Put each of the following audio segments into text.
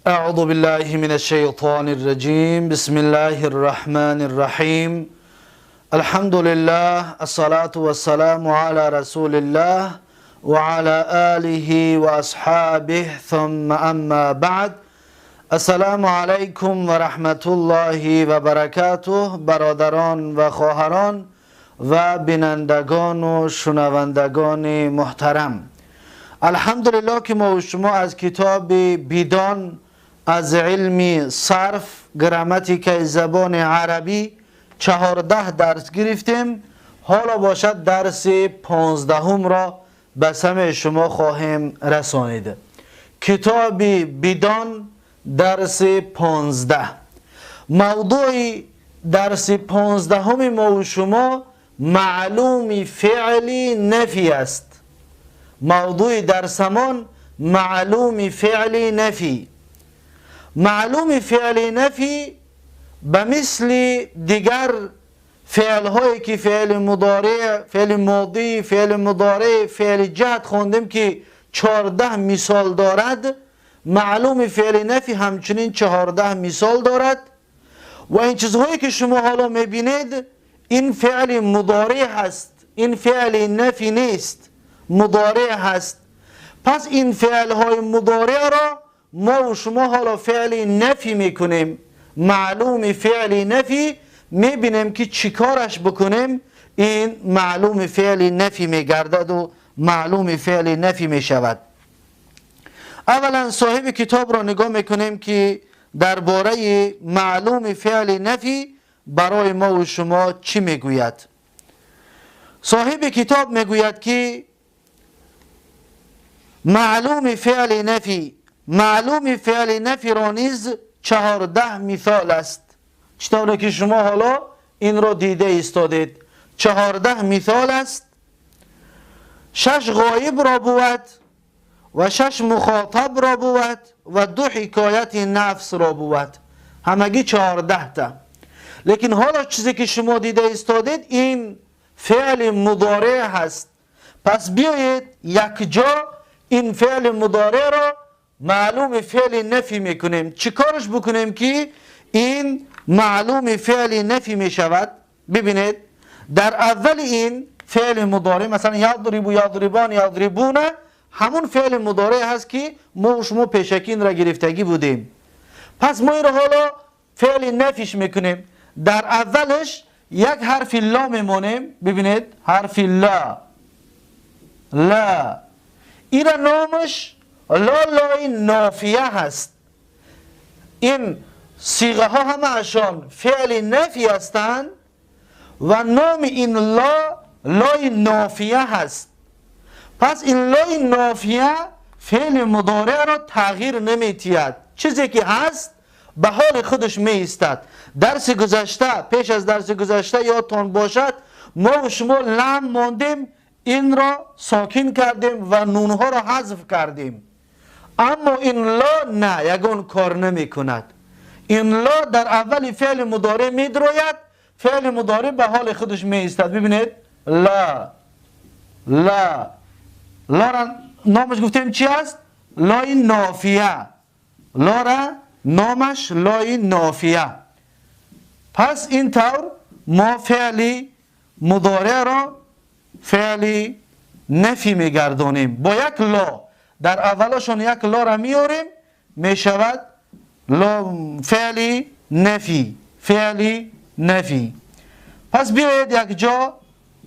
أعوذ بالله من الشيطان الرجيم. بسم الله الرحمن الرحيم. الحمد لله، الصلاة والسلام على رسول الله وعلى آله وأصحابه، ثم أما بعد. السلام علیکم و رحمت الله و برکاته. برادران و خواهران و بینندگان و شنوندگان محترم، الحمدلله که ما و شما از کتاب بیدان از علم صرف گراماتیک زبان عربی 14 درس گرفتیم. حالا باشد درس 15 را به سمع شما خواهیم رسانید. کتاب بیدان درس 15. موضوع درس 15 ما و شما معلوم فعل نفی است. موضوع درسمان معلوم فعل نفی. معلوم فعل نفی به مثل دیگر فعل هایی که فعل مضارع، فعل ماضی، فعل مضارع، فعل جهد خواندیم که 14 مثال دارد، معلوم فعل نفی همچنین 14 مثال دارد. و این چیزهایی که شما حالا میبینید این فعل مضارع هست، این فعل نفی نیست، مضارع هست. پس این فعل های مضارع را ما و شما حالا فعل نفی میکنیم. معلوم فعل نفی میبینیم که چیکارش بکنیم این معلوم فعل نفی میگردد و معلوم فعل نفی میشود. اولا صاحب کتاب را نگاه میکنیم که درباره معلوم فعل نفی برای ما و شما چی میگوید. صاحب کتاب میگوید که معلوم فعل نفی، معلوم فعل نفی را نیز 14 مثال است. چطور که شما حالا این را دیده ایستادید، 14 مثال است. 6 غایب را بود و 6 مخاطب را بود و 2 حکایت نفس را بود، همگی 14 تا. لیکن حالا چیزی که شما دیده ایستادید این فعل مضارع هست. پس بیایید یک جا این فعل مضارع را معلوم فعل نفی میکنیم. چی کارش بکنیم که این معلوم فعل نفی میشود؟ ببینید در اول این فعل مضارع مثلا یضرب، یضربان، یضربون، همون فعل مضارع هست که ما و شما پیشکی را گرفتگی بودیم. پس ما این را حالا فعل نفیش میکنیم. در اولش یک حرف لا میمونیم. ببینید حرف لا، لا، این نامش لا، لای نافیه هست. این صیغه ها همه اشان فعل نفی هستند و نام این لا، لای نافیه هست. پس این لای نافیه فعل مضارع را تغییر نمیتید، چیزی که هست به حال خودش می ایستد. درس گذشته، پیش از درس گذشته یادتان باشد ما و شما لام ماندیم، این را ساکن کردیم و نونها را حذف کردیم. اما این لا نه، یگان کار نمی کند. این لا در اول فعل مضارع می دروید، فعل مضارع به حال خودش می ایستد. ببینید لا، لا، لا را نامش گفتیم چی است؟ لای نافیه. لا را نامش لای نافیه. پس این طور ما فعل مضارع را فعل نفی میگردانیم با یک لا. در اولشون یک لا را میاریم، میشود لا فعل نفی، فعل نفی. پس بیایید یک جا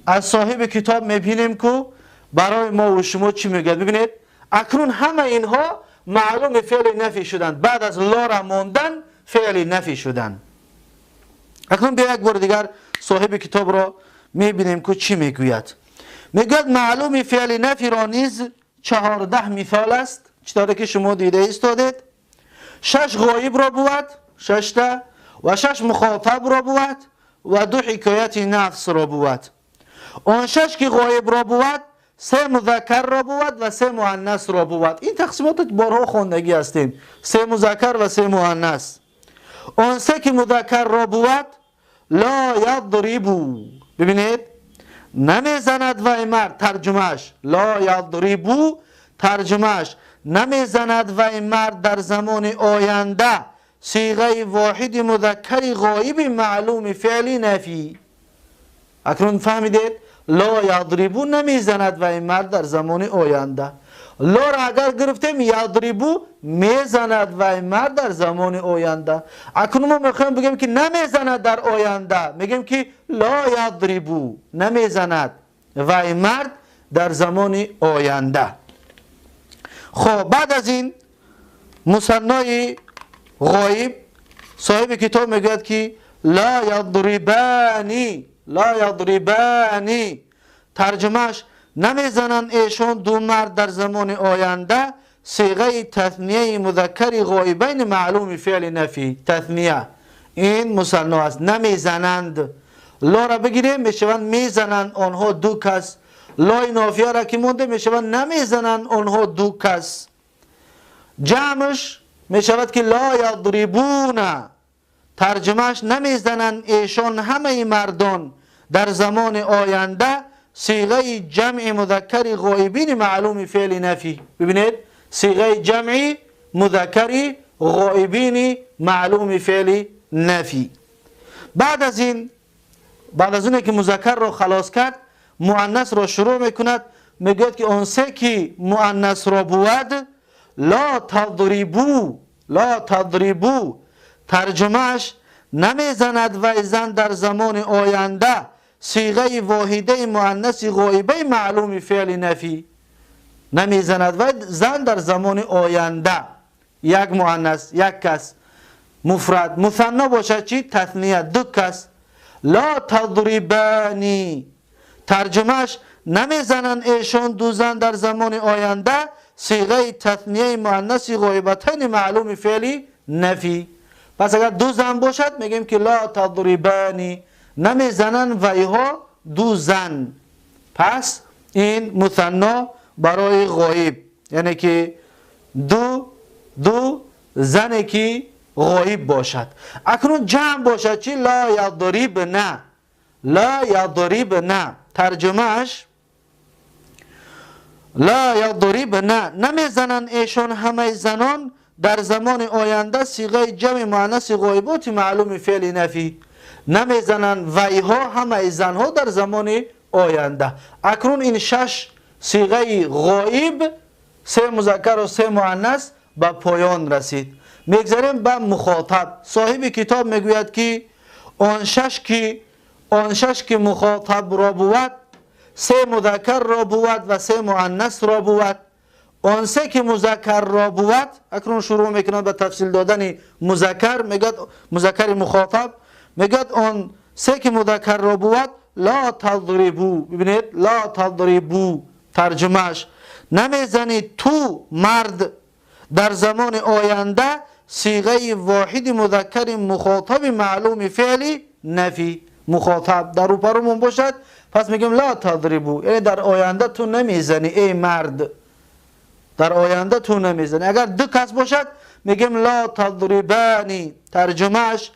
از صاحب کتاب میبینیم که برای ما و شما چی میگه. ببینید اکنون همه اینها معلوم فعل نفی شدند. بعد از لا را ماندن فعل نفی شدند. اکنون بیا یک بار دیگر صاحب کتاب را میبینیم که چی میگوید. میگوید معلوم فعل نفی را نیز 14 مثال است، چطوری که شما دیده ایستادید. 6 غایب را بود، 6 تا، و 6 مخاطب را بود و 2 حکایت نفس را بود. آن 6 که غایب را بود، 3 مذکر را بود و 3 مؤنث را بود. این تقسیمات بارها خواندگی هستیم، 3 مذکر و 3 مؤنث. آن 3 که مذکر را بود، لا یضربو، ببینید نمیزند و مرد، ترجمهش لا یضربو، ترجمهش نمیزند وی مرد در زمان آینده صیغه واحد مذکر غایب معلوم فعل نفی. اکنون فهمیدید؟ لا یضربو نمیزند وی مرد در زمان آینده. لا را اگر گرفتیم یضربو میزند وی مرد در زمان آینده. اکنون ما میخوایم بگیم که نمیزند در آینده، میگیم که لا یضربو نمیزند وی مرد در زمان آینده. خب بعد از این مثنای غایب صاحب کتاب میگوید که لا یضربانی، لا یضربانی، ترجمهش نمیزنند ایشان دو مرد در زمان آینده صیغه تثنیه مذکر غایبین معلوم فعل نفی. تثنیه این مثنا است، نمیزنند. لا را بگیریم میشوند میزنند آنها دو کس، لای نافیه را که مونده میشوند نمیزنند آنها دو کس. جمعش میشود که لا یضربون، ترجمهش نمیزنند ایشان همه مردان در زمان آینده صیغه جمع مذکر غایبین معلوم فعل نفی. ببینید صیغه جمع مذکر غایبین معلوم فعل نفی. بعد از این، بعد از اون که مذکر را خلاص کرد مؤنث را شروع میکند. میگوید که آن سه که مؤنث را بود لا تضربو، لا تضربو، ترجمهش نمیزند و زن در زمان آینده صیغه واحده مؤنث غایبه معلوم فعل نفی. نمیزند و زن در زمان آینده، یک مؤنث یک کس مفرد، مثنا باشد چی؟ تثنیه دو کس. لا تضربانی، ترجمهش نمیزنند ایشان دو زن در زمان آینده صیغه تثنیه مؤنث غایبتین معلوم فعل نفی. پس اگر دو زن باشد میگیم که لا تضربانی، نمیزنند ویها دو زن. پس این مثنا برای غایب، یعنی که دو زنی که غایب باشد. اکنون جمع باشد چی؟ لا یضربن، لا یضربن، ترجمهش لا یضربن، نمیزنند ایشان همه زنان در زمان آینده صیغه جمع مؤنث غایبات معلوم فعل نفی. نمیزنند ویها همه زنها در زمان آینده. اکنون این شش صیغه غایب، سه مذکر و سه مؤنث به پایان رسید. میگذریم به مخاطب. صاحب کتاب میگوید که آن شش که مخاطب را بود، سه مذکر را بود و سه مؤنث را بود. آن سه که مذکر را بود، اکنون شروع میکنند به تفصیل دادن مذکر. میگوید مذکر مخاطب، میگوید آن سه که مذکر را بود لا تضربو. ببینید لا تضربو، ترجمهش نمیزنی تو مرد در زمان آینده صیغه واحد مذکر مخاطب معلوم فعل نفی. مخاطب در روبرومون باشد، پس میگیم لا تضربو، یعنی در آینده تو نمیزنی ای مرد، در آینده تو نمیزنی. اگر دو کس باشد میگیم لا تضربانی، ترجمهش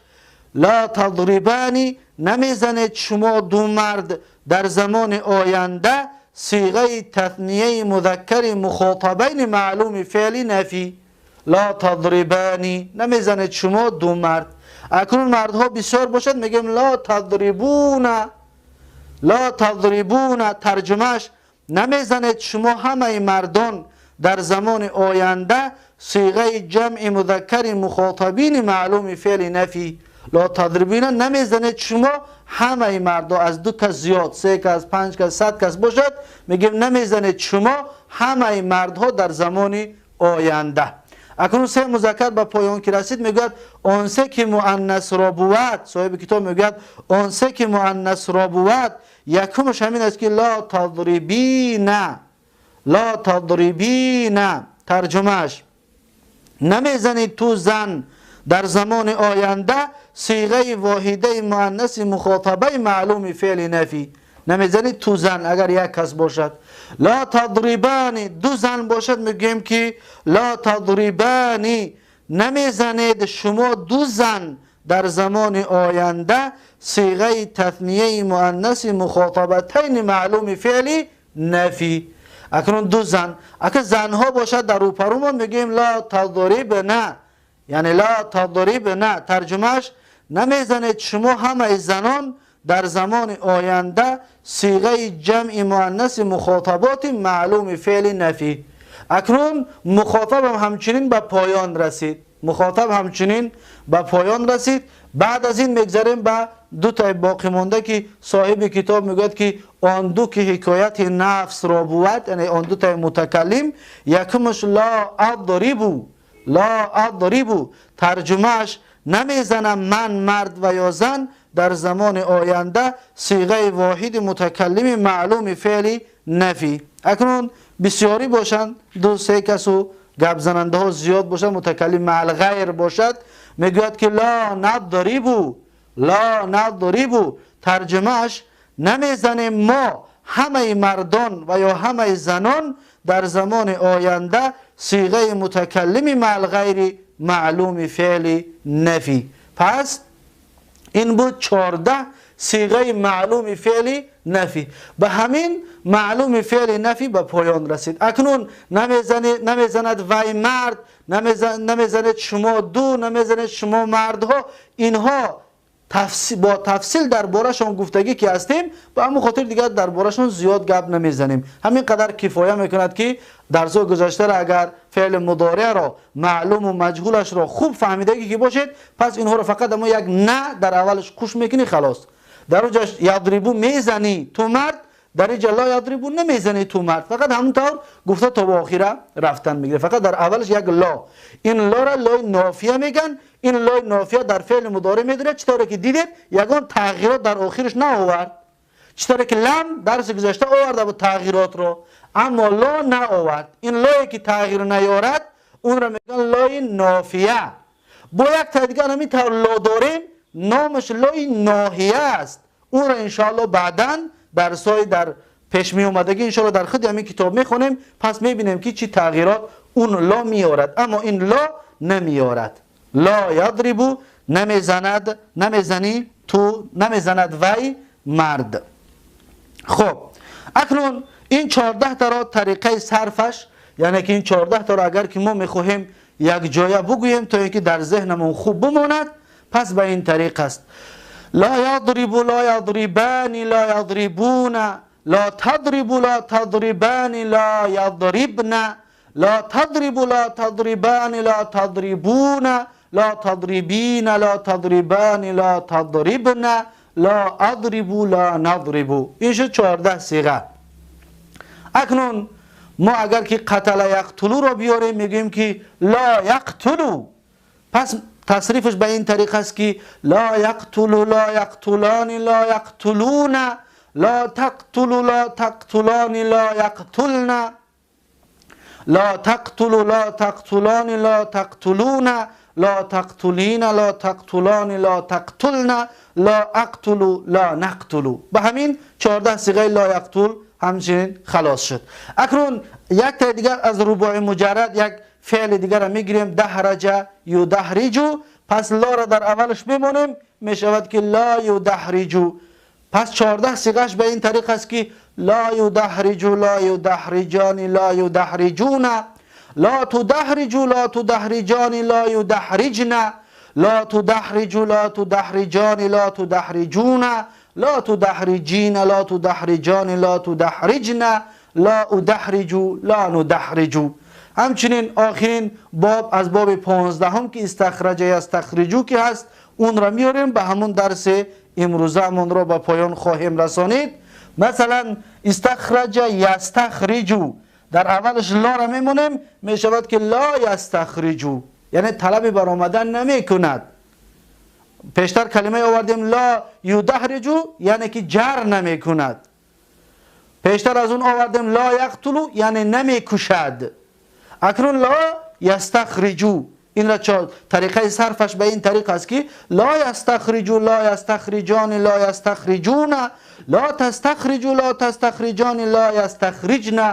لا تضربانی، نمیزنید شما دو مرد در زمان آینده صیغه تثنیه مذکر مخاطبین معلوم فعل نفی. لا تضربانی، نمیزنید شما دو مرد. اکنون مردها بسیار باشد میگیم لا تضربون، لا تضربون، ترجمهش نمیزنید شما همه مردان در زمان آینده صیغه جمع مذکر مخاطبین معلوم فعل نفی. لا تضربین، نمیزنید شما همه مردا، از دو کس زیاد، سه کس، پنج کس، 100 کس باشد، میگیم نمیزنید شما همه مردها در زمان آینده. اکنون سه مذکر به پایان که رسید میگوید آن سه که مؤنث را بود. صاحب کتاب میگوید آن سه که مؤنث را بود، یکمش همین است که لا تضربین، لا تضربین، ترجمهش نمیزنید تو زن در زمان آینده صیغه واحده مؤنث مخاطبه معلوم فعل نفی. نمیزنید تو زن اگر یک کس باشد. لا تضربانی، دو زن باشد میگیم که لا تضربانی، نمیزنید شما دو زن در زمان آینده صیغه تثنیه مؤنث مخاطبتین معلوم فعل نفی. Акнун ду зан, агар занҳо бошад дар рӯпарӯмон мегӯем ла тадрибна, яъне ла тадрибна, тарҷумааш намезанед шумо ҳамаи занон дар замони оянда сиғаи ҷамъи муаннаси мухотаботи маълуми феъли нафӣ. Акнун мухотабам ҳамчунин ба поён расид. Мухотаб ҳамчунин ба поён расид. Баъд аз ин мегзарем ба ду таи боқӣ монда ки соҳиби китоб мегӯяд ки он ду ки ҳикояти нафсро бувад, яъне он ду таи мутакаллим, якумаш ла адрибу, ла адрибу, тарҷумааш намезанам ман мард ва ё зан дар замони оянда сиғаи воҳиди мутакаллими маълуми феъли нафӣ. Акнун бисёрӣ бошанд, ду се касу гапзанандаҳо зиёд бошанд, мутакаллим маъал ғайр бошад, мегӯяд ки ла надрибу, ла надрибу, тарҷумааш намезанем мо ҳамаи мардон ва ё ҳамаи занон дар замони оянда сиғаи мутакаллими маъал ғайри маълуми феъли нафӣ. Пас ин буд 14 сиғаи маълуми феъли нафӣ. Ба ҳамин маълуми феъли нафӣ ба поён расид. Акнун намезанад вай мард, намезанед шумо ду, намезанед шумо мардҳо, инҳо бо тафсил дар борашон гуфтагӣ ки ҳастем, ба ҳамон хотир дигар дар борашон зиёд гап намезанем. Ҳамин қадар кифоя мекунад ки дарсҳои гузаштаро агар феъли мудореаро маълуму маҷҳулашро хуб фаҳмидагӣ ки бошед, пас инҳоро фақат амо як на дар аввалаш қуш мекунӣ, халос. Дар онҷа ядрибу мезанӣ ту мард, дар инҷа ла ядрибу намезанӣ ту мард, фақат ҳамон тавр гуфта то ба охира рафтан мегирад. Фақат дар аввалаш як ло, ин лора лои нофия меган. Ин лои нофия дар феъли мудоре медорад, чӣ тавре ки дидед ягон тағйирот дар охираш наовард. Чӣ тавре ки лам дарси гузашта оварда буд тағйиротро, аммо ло наовард. Ин лое ки тағйир наёрад онро мегӯянд лои нофия. Бо як таи дигар ҳамин тавр ло дорем, номаш лои ноҳия аст. Онро иншоалло баъдан дарсҳои дар пеш меомадагӣ иншоалло дар худи ҳамин китоб мехонем, пас мебинем ки чӣ тағйирот он ло меорад, аммо ин ло намеорад. Ла ядрибу намезанад, намезанӣ ту, намезанад вай мард. Хоб, акнун ин 14 таро тариқаи сарфаш, яъне ки ин 14 таро агар ки мо мехоҳем якҷоя бугӯем то ин ки дар зеҳнамон хуб бимонад, пас ба ин тариқ аст: ла ядрибу, ла ядрибани, ла ядрибуна, ла тадрибу, ла тадрибани, ла ядрибна, ла тадрибу, ла тадрибани, ла тадрибуна, ла тадрибина, ла тадрибани, ла тадрибна, ла адрибу, ла надрибу. Ин шуд 14 сиға. Акнун мо агар ки қатала яқтулуро биёрем, мегӯем ки ла яқтулу. Пас тасрифаш ба ин тариқ аст ки ла яқтулу, ла яқтулани, ла яқтулуна, ла тақтулу, ла тақтулани, ла яқтулна, ла тақтулу, ла тақтулани, ла тақтулуна, ла тақтулина, ла тақтулани, ла тақтулна, ла ақтулу, ла нақтулу. Ба ҳамин 14 сиғаи ла яқтул ҳамчунин халос шуд. Акнун як таи дигар аз рубои муҷаррад як феъли дигарро мегирем, даҳраҷа юдаҳриҷу. Пас лоро дар аввалаш мемонем, мешавад ки ла юдаҳриҷу. Пас 14 сиғаш ба ин тариқ аст ки ла юдаҳриҷу, ла юдаҳриҷани, ла юдаҳриҷуна, ла тудаҳриҷу, ла тудаҳриҷани, ла юдаҳриҷна, ла тудаҳриҷу, ла тудаҳриҷани, ла тудаҳриҷуна, ла тудаҳриҷина, ла тудаҳриҷани, ла тудаҳриҷна, ла удаҳриҷу, ла нудаҳриҷу. Ҳамчунин охирин боб аз боби 15 ки истахраҷа ястахриҷу ки ҳаст, онро меорем, ба ҳамон дарси имрӯзаамонро ба поён хоҳем расонид. Масалан истахраҷа ястахриҷу, дар аввалаш лоро мемонем, мешавад ки ла ястахриҷу, яъне талаби баромадан намекунад. Пештар калимае овардем ла юдаҳриҷу, яъне ки ҷар намекунад. Пештар аз он овардем ла яқтулу, яъне намекушад. Акнун ла ястахриҷу, инро тариқаи сарфаш ба ин тариқ аст ки ла ястахриҷу, ла ястахриҷони, ла ястахриҷуна, ла тастахриҷу, ла тастахриҷони, ла ястахриҷна,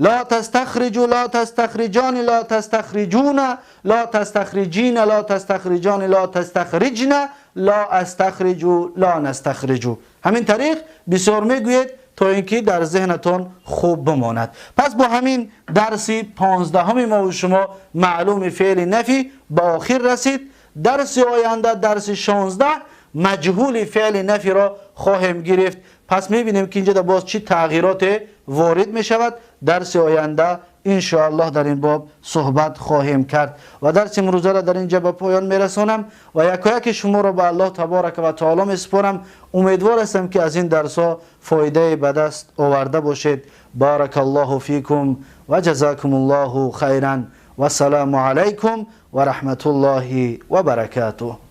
ла тастахриҷу, ла тастахриҷони, ла тастахриҷуна, ла тастахриҷина, ла тастахриҷони, ла тастахриҷна, ла астахриҷу, ла настахриҷу. Ҳамин тариқ бисёр мегӯед, то инки дар зеҳнатон хуб бимонад. Пас бо ҳамин дарси 15 мо ва шумо маълуми феъли нафи ба охир расид. Дарси оянда, дарси 16, маҷҳули феъли нафиро хоҳем гирифт. Пас мебинем ки инҷо боз чӣ тағйироте ворид мешавад. Дарси оянда иншоаллоҳ дар ин боб суҳбат хоҳем кард ва дарси имрӯзаро дар инҷа ба поён мерасонам ва якояки шуморо ба Аллоҳ табарака ва таоло месупорам. Умедвор ҳастам ки аз ин дарсҳо фоидае ба даст оварда бошед. Баракаллоҳу фикум ва ҷазакумуллоҳу хайран. Вассалому алайкум ва раҳматуллоҳи ва баракатуҳ.